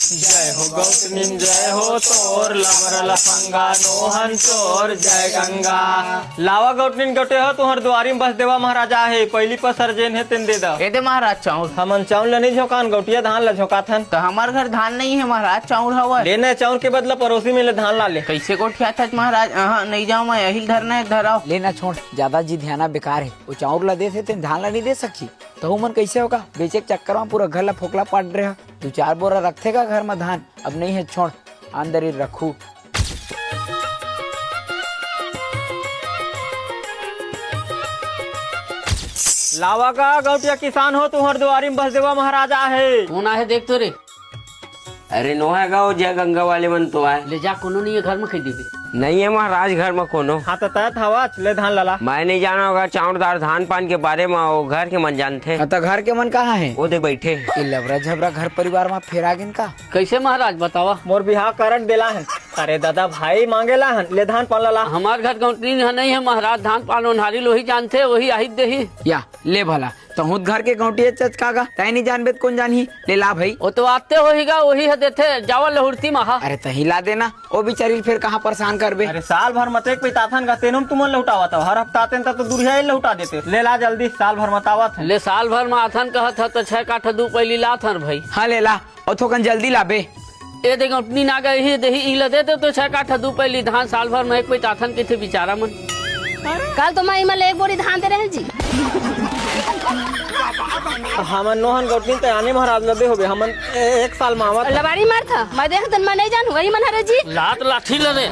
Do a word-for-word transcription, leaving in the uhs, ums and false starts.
जय हो गौतमिन, जय हो तोर, लबर लफंगा नोहन चोर, जय गंगा। लावा गौतमिन गौटे हो, तुहर दुआरी में बस देवा महाराजा हे, पहली पसर जेन हे तेन दे दा। ए दे महाराज चाउर। हमन चाउर ल नहीं झोंकान, गौटिया धान ल झोंकाथन। त हमार घर धान नहीं है महाराज, चाउर हवय। लेना चाउर के बदला पड़ोसी में ले धान ला ले। कैसे गोठियाथच महाराज? अहाँ नहीं जाओ, मैं यही धरना है, धराओ। लेना छोड़, ज्यादा जी ध्याना बेकार है। वो चाउर ला देथे तेन धान ला नहीं दे सकही। तहू मन कैसे होगा? बेचे के चक्कर में पूरा घर ला फोकला पाट रहे हो। दू चार बोरा रखथे का घर में धान? अब नहीं है, छोड़, अंदर ही रखू। लावा का गौटिया किसान हो, तुहर दुआरी में बस देवा महाराजा हे। कौन आहे देख तो रे। अरे नोहा गाँव जय गंगा वाले मन तो आए। ले जा, कोनो नहीं है घर में, कह देबे। नहीं है महाराज घर में कोनो। हाँ तो तय हवाच, ले धान लला। मैं नहीं जाना होगा चाउर दार धान पान के बारे में, वो घर के मन जानथे। हाँ, तो घर के मन कहाँ है? वो दे बैठे। ये लबरा झबरा घर परिवार में फेर आ गिन का? कैसे महाराज बतावा? मोर बिहाव करंट देला हन। अरे दादा भाई मांगेला हन, ले धान पान लला। हमार घर गौंटनी ह नहीं है महाराज, धान पान ओन्हारी लोही जानथे, वही आहित देही। या ले भला, तहूत घर के गौंटिया चचका गा, तय नहीं जानबे त कौन जानही? ले ला भाई। वो तो आते होही गा, वही ह देथे, जावा लहुरती महा। अरे तही ला देना, ओ बिचारी ल फेर कहाँ परेशान करबे? अरे साल भर मतेक पैताथन गा, तेनो म तुमन लहुटावत हव, हर हफ्ता आतेन त तो दुरिहा ही लहुटा देते। ले ला जल्दी, साल भर मतावत हन। ले साल भर म आथन कहत ह त छह काठा दू पैली लाथन भाई। हाँ ले ला, अउ थोकन जल्दी लाबे। ए दे गौटनी ना गए ही देही, ई ल दे दे तो छह काठा दू पैली धान, साल भर में एक पैताथन कथे बिचारा मन। कल तो मैं इमा ले एक बोरी धान दे रहे जी। हमन नोहन गौटनी त आने महाराज ल दे होबे, हमन ए-, एक साल मावत। लबारी मारथा, मैं देख तन मैं नहीं जानू, वही मन हरे जी। लात लाठी ल रे।